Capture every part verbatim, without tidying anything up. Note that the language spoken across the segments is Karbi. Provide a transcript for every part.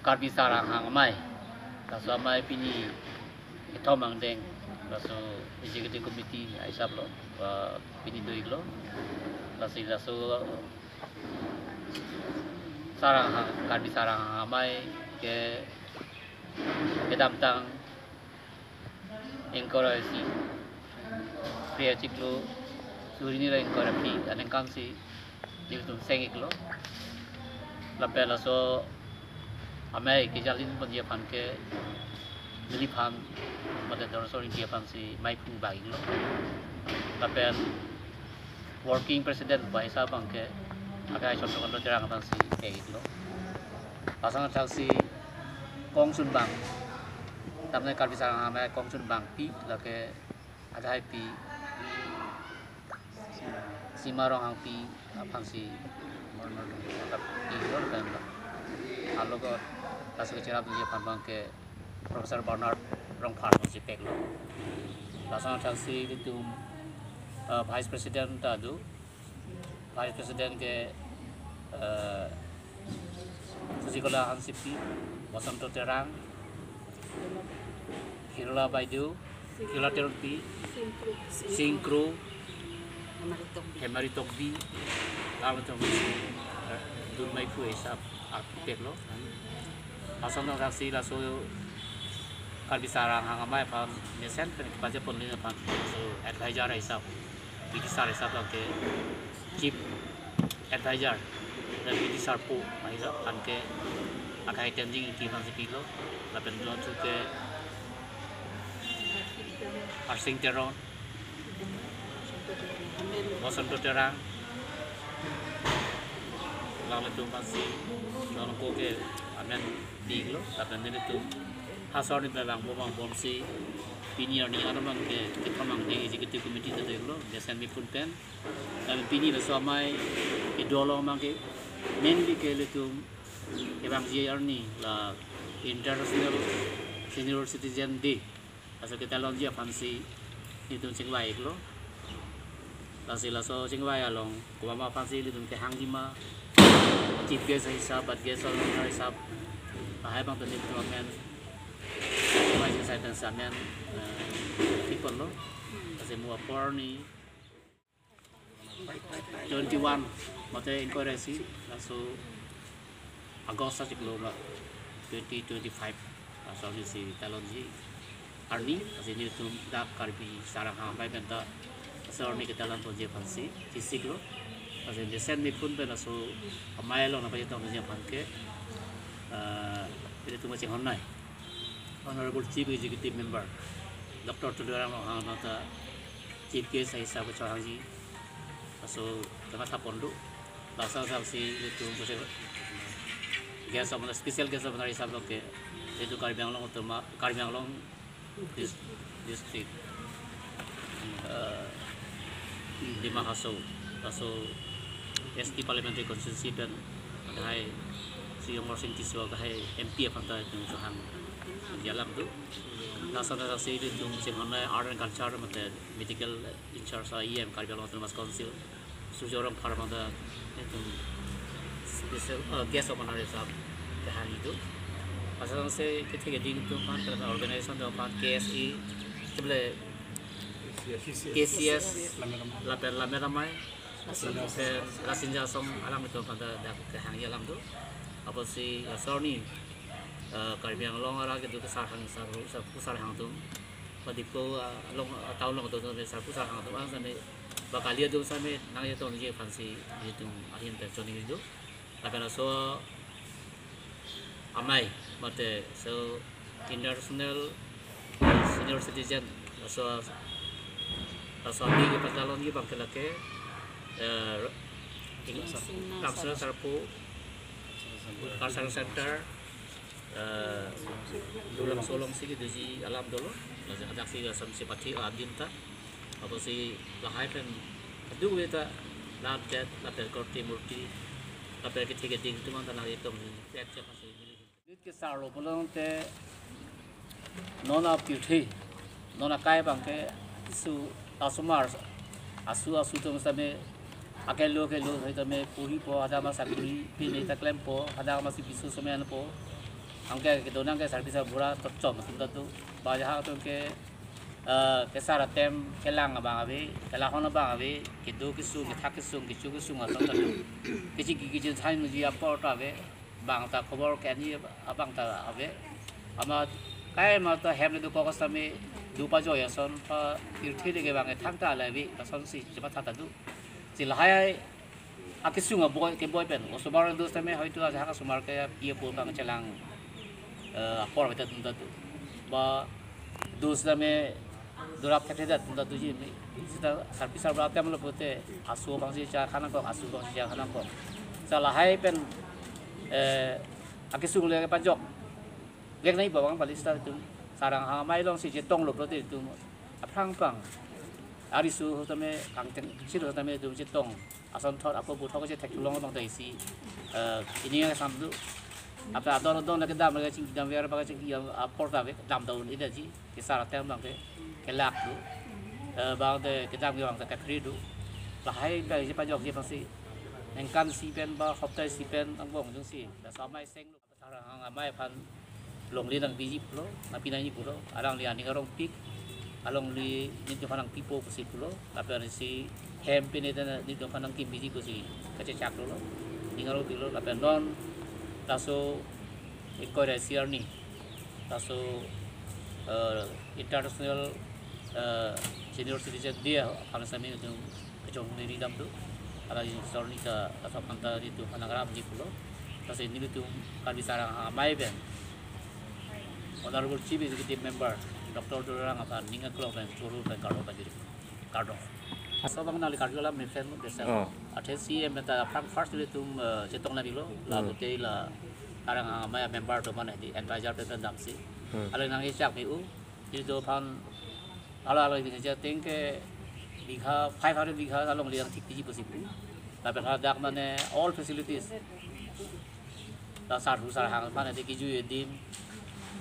Karbi Sarang Hang Amei, laso amei pini kethom angdeng, laso Executive Committee ahisap lo, uh, pini do-iklo, lasi laso Sarang Hang, Karbi Sarang Hang Amei ke kedamtang ingkoi ra isi, Phre achiklo suri hini ra ingkoi ra phli aningkan si nelitum seng-iklo. Lapen laso amei kejalin ponji aphan ke neliphan mate Dorsong Ingti aphan si maiphu bang-iklo. Lapen working president pu ahisap abang ke akai Chandrakanta Terang aphan si pek-iklo. Lason athaksi kongchun bang, tamne Karbi Sarang Hang Amei kongchun bangpi lake adai pi Sima Ronghangpi aphan si morno dong, pi lo kan lo. Alo ko laso kecherap ji aphan abang ke Professor Bernard Rongphar aphan si peklo. Lason athaksi nelitum, eh, Vice President ta do. Vice President ke, eh, Sujikala Hansepi, Bosonto Terang, Hirla Baideo, Hirla Terangpi, Singkro, Hemari Tokbi, Lama Tokbi, eh, dun maiphu ahisap architect lo. Lason athaksi laso Karbi Sarang Hang Amei aphan mesen pen kepajapon lin aphan so advisor ahisap, B D sir ahisap abang ke chief advisor, dan B D sir pu ahisap abang ke akai Tenzing Ingti aphan si pilo, lapen dothu ke Harsing Teron, Bosonto Terang, alanglitum aphan si non ko ke amen pilo, lapen nelitum ha asor arni pen vangbom vangbom si pini arni aram abang ke kethom angdeng Executive Committee ta do-iklo, mesen mepun pen. Lapen pini laso amei kedo along abang ke mainly ke ilitum kevangji arni la International Senior Citizen Day, laso ketalonji aphan si nelitum chingvai-iklo. Lasi laso chingvai along komat aphan si nelitum kehangji ma, chief guest ahisap, but guest of honor ahisap, lahai abang ta nelitum amen, vice president amen, eh, pipon lo. Lasi mo apor arni twenty-one mate ingkoi ra isi, laso August achiklo ma twenty twenty-five, laso arni si talonji arni, lasi nelitum dak Karbi Sarang Hang Amei pen ta laso arni ketalon ponji aphan si chisiklo. Lasi mesen mepun pen laso amei along nangpachetongji aphan ke, eh, ilitum kachinghon nei Honorable Chief Executive Member Doctor Tuliram Ronghang ta chief guest ahisap kechorhangji, laso kematha pon do. Laso athaksi ilitum guest of honor, special guest of honor ahisap abang ke ilitum Karbi Anglong Autonomous, Karbi Anglong dis-, District, eh, Dima Hasao, laso S T Parliamentary Constituency pen lahai Sri Amarsing Tisso lahai M P aphan ta nelitum chohangji alam do. Lason athaksi ilitum chinghon nei Art and Culture mate Medical in charge a E M Karbi Anglong Autonomous Council, Surjya Rongphar abang ta nelitum special, eh, guest of honor ahisap kehangji do. Lason si kethe keding atum aphan, organization atum aphan, K S A, itum le K C S, lapen Lammet Amei, lapen Rasinja Asong alanglitum aphan ta dak kehangji alam do. Apotsi laso arni, eh, Karbi Anglong arat kedo ke sarhang, sarhu, sarpu sarhang atum, ba Diphu, eh, along, eh, town along do, do sarpu sarhang atum, ang same ba kali atum same nangchetongji aphan si nelitum ahin pen choningri do. Lapen laso amei mate so International Senior Citizen, laso, laso amei kepatalonji abang ke lake, eh, King Singna Kangsar Sarpo, Cultural Center, eh, Dolangso along si kedoji alam dolo. Laso hadak si lason si pathi adim ta. Apotsi lahai pen kadokave ta lam det, lapen korte murti, lapen kethe keding atum aphan ta nangchetong det chak si neli. Lut kesarlo pulote non apirthe, non akai abang ke su asomar, asu asu atum same Akelo kelo sitame puripo, hadak ma sakuri pine ta klempo, hadak ma si bisu semen po. Anke kedo nang ke service bura tochom atum ta do. Ba ja atum ke, eh, kesar atem kelang abang ave, kelahon abang ave, kedo kesung, kethak kesung, kecho kesung atum ta do. Kechiki kechithai muji apor ta ave, bang ta khobor ke-anji abang ta ave. Amat kai ma ta hem le dokok sitame do pajoi ason pa tirthe de ke bang thangta la ave, asonsi chematha ta do. Si lahai akesung aboi keboi pen, osomar do sitame hoito ajahak osomar ke pia pur bang chelang, eh, apor beta atum ta do. Ba do sitame dorap thekthedet atum ta doji mi. Sita service bura atem lo pote asu bangsi cha khanang kong, asu bangsi cha khanang kong. Sa lahai pen, eh, akesung le pajok. Vek nai bawang pali sita atum. Sarang Hang Amei alongsi chetong lo pote atum. Aphrang pang. Ariso sitame kangteng siro sitame atum chetong. Asonthot ako puthok je thek long abang ta isi, eh, ini yang sam do. Apa adon adon lagi dam lagi chingki dam ver bang chingki apor ta ave, dam daun ida ji. Kesar atem bang ke kelak do. Eh, bang de kedam ke bang ta kekri do. Lahai bang je pajok je bangsi. Ningkan isi pen ba hopta isi pen angbong jongsi. Laso amei seng lo. Sarang Hang Amei aphan alangli nangpiji pulo, nangpi nangji pulo, alangli aning arong pik, alangli nelitum aphan nangpipo pusi pulo, lapen si hem pine ta nelitum aphan nangkimpiji pusi kachechak lo, ning arong pik lo, lapen non laso ingkoi ra isi arni, laso, eh, International, eh, Senior Citizen Day aphan sitame nelitum kechongniri dam do. Ala ji sorni ta laso aphan ta nelitum aphan nangrapji pulo. Lasi nelitum Karbi Sarang Hang Amei pen Honorable Chief Executive Member Doctor Tuliram aphan ning aklong pen choro pen kardom pajir. Kardom. Laso abang nangli karju alam mesen lo desa. Oh. Athe C M ta aphrang first nelitum, eh, chetong nangji lo. La Hmm. Bote la Sarang Hang Amei member atum mane di advisor pen pen damsi. Hmm. Ala nangkechak me-u. Nelitum aphan ala ala ini aja tingke bigha, five hundred bigha along liang thik tiji pusi pu. Lapen hadak mane all facilities. La sarhu sarhang mane de kejui adim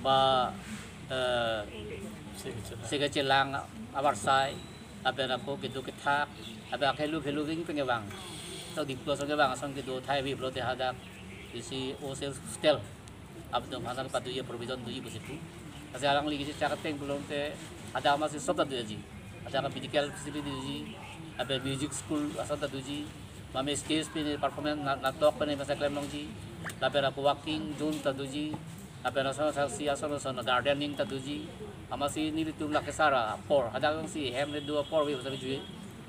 ba, eh, seke chelang abarsai, lapen ako kedo kethak, lapen akelo kelo ring pengevang. To Diphu ason kevang ason kedo thai ave pulote hadak isi O C hostel atum aphan nangpadoji provision doji pusi pu. Lasi alangli kechak ateng pulote hadak masi sob ta doji. Hadak medical facility doji, lapen music school ason ta doji, mame stage pine performance na-, natok pine masa klem longji, lapen ako walking zone ta doji, lapen ason ason si ason ason gardening ta doji, amatsi nelitum la kesar apor, hadak si hem le do apor ave masa jui.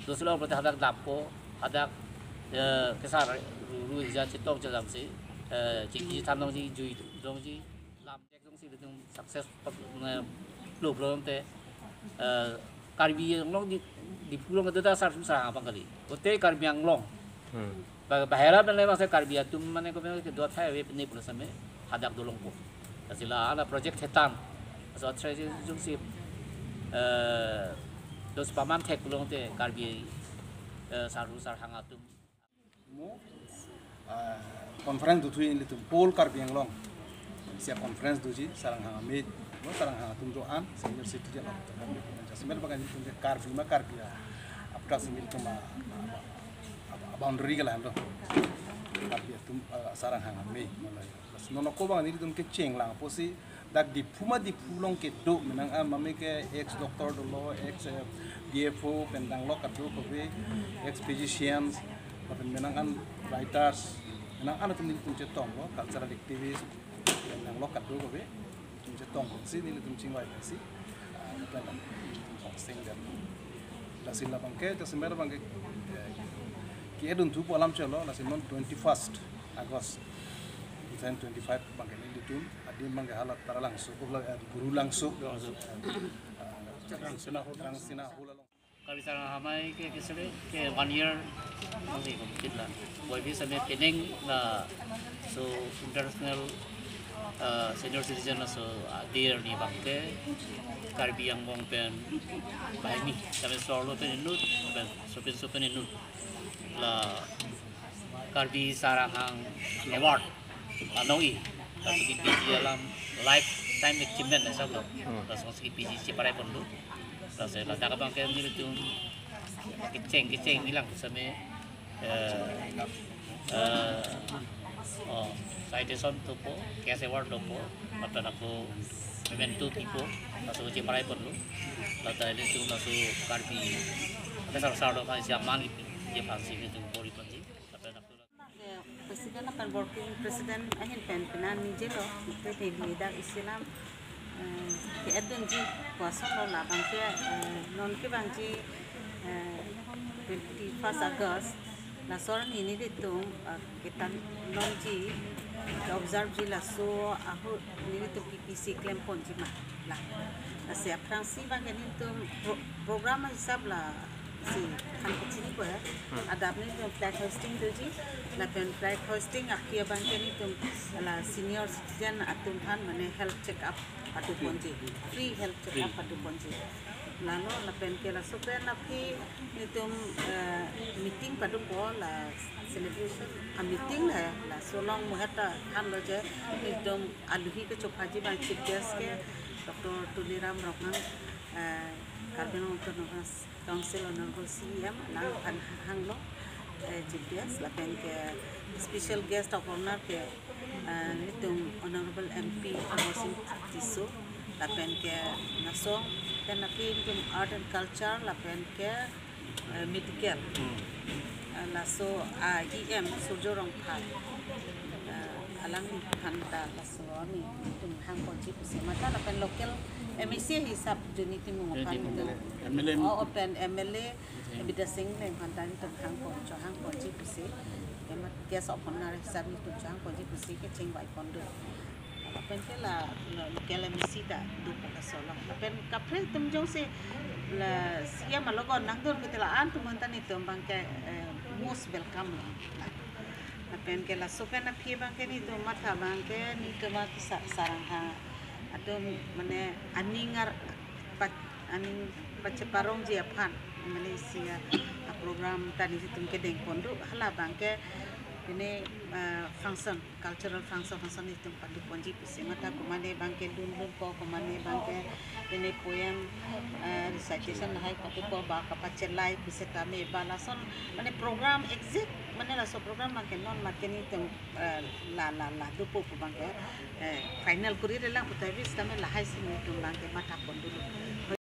Doslo pulote hadak dampo, hadak, eh, kesar ru ru hija chetong chelamsi, eh, chingki than longji, jui longji, lam dek longsi nelitum success, eh, lo pulote, eh, Karbi Anglong di, Diphu along kedo ta sarhu sarhang abang kali. Bote Karbi Anglong. Hmm. Ba-, bahera pen le masa Karbi atum mane ko pen kedo thai ave pine pulo sitame hadak dolongpo. Lasi la ala project hetan. So atre jongsi, eh, dos paman thek pulote Karbi, eh, sarhu sarhang atum. Mo, ah, conference dothu ilitum whole Karbi Anglong. Isi a-conference doji, Sarang Hang Amei, mo Sarang Hang atum do-an, senior citizen of the Karbi Anglong. Jasemet bang ilitum ke Karbi ma Karbi a, apta singil tum a, a, a, a boundary ke lahan do. Karbi atum, ah, Sarang Hang Amei, mo la. Bas, non ako bang nelitum kecheng lang pusi, dak Diphu ma Diphu along kedo, menang an mame ke ex doctor dolo, ex, eh, D F O pen danglok kadokave, ex physicians, lapen menang an writers, menang an atum nelitum chetong lo, cultural activist, pen danglok kadokave, nelitum chetong si nelitum chingvai si, ah, pen nelitum sing dan. Lasi labang ke, jasemet bang ke, eh, ke-edun thupo alam chelo, lasi non twenty-first August two thousand twenty-five bang ke nelitum, adim bang ke hala Taralangso, ko hala, eh, Gurulangso. Gurulangso. Eh, Rangsina Hall. Rangsina Hall along. Karbi Sarang Hang Amei ke, ke sere, ke one year, nanti ko bikin la. Boy bisa me pining la, so international, eh, senior citizen la so, ah, day arni bang ke, Karbi Anglong pen, banghini, kami solo pen inut, pen, sopin sopin inut. La Karbi Sarang Hang Award. Anong i. Laso kepiji alam lifetime achievement asap lo. Hmm. Laso kepiji cheparai pon lo. Laso ladak abang ke nelitum kecheng kecheng bilang same Eh, eh, oh, citation dopo, cash award dopo, lapen ako memento pipo, laso chemarai ponlo, lapen ilitum laso Karbi, lapen sar sar do kan siap mangi, ye phansi ilitum bor-i ponji, lapen ako President lapen working president ahin pen penang nijelo, pen neli dak isilam, eh, ke-edunji, kosonlo labang ke, eh, non kevangji, eh, twenty-first August, laso arni nelitum, eh, ketan longji, ke-observe ji laso ahut nelitum P P C klem ponji ma la. Lasi aphrangsi abang ke nelitum pro-, program hisap lasi than kachini ko ya. Adap nelitum flag hoisting doji, lapen flag hoisting aphi abang ke nelitum la senior citizen atum aphan mane health check up pado ponji, free health check up pado ponji. Lalo lapen ke laso pen aphi nelitum, eh, meeting padopo la celebration a meeting la, laso along muhet ta thanlo je nelitum aluhi kechophaji abang chief guest ke Doctor Tuliram Ronghang, eh, Karbi Anglong Autonomous Council Honorable C E M alangphan hanglo, eh, chief guest, lapen ke special guest of honor ke, eh, nelitum Honorable M P Amarsing Tisso, lapen ke laso pen aphi nelitum art and culture, lapen ke, eh, medical. Eh, laso, ah, E M Surjo Rongphar, eh, alangphan ta laso arni nelitum hang ponji pusi, matha lapen local M A C hisap Johnny Timung aphan, M L A, nelitum, M L A. Oh, lapen M L A Bidya Sing Engleng aphan ta nelitum hang pon, chohang ponji pusi, emat guest of honor hisap nelitum chohang ponji pusi kechingvai pon do. Lapen ke la, la local M A C ta dopo laso along. Lapen kaprek atum jongsi la C E M alogon nangdun pute la-an atum aphan ta nelitum abang ke, eh, most welcome lo. Lapen ke laso pen aphi abang ke nelitum matha abang ke nelitum a kisa sarang ha atum mane aning ar pat aning pacheparongji aphan mane isi a program ta nelitum kedeng pon do, hala abang ke pine, eh, function, cultural function, function nelitum pado ponji pusi, matha komane abang ke dun dun ko, komane abang ke pine poem, eh, recitation lahai pado ko, ba kapachelai pusitame ba lason mane program exact mane laso program abang ke non mat ke nelitum, eh, la la la dopo pu abang ke, eh, final kori relang puta vis tame lahai si nelitum abang ke matha pon dolo.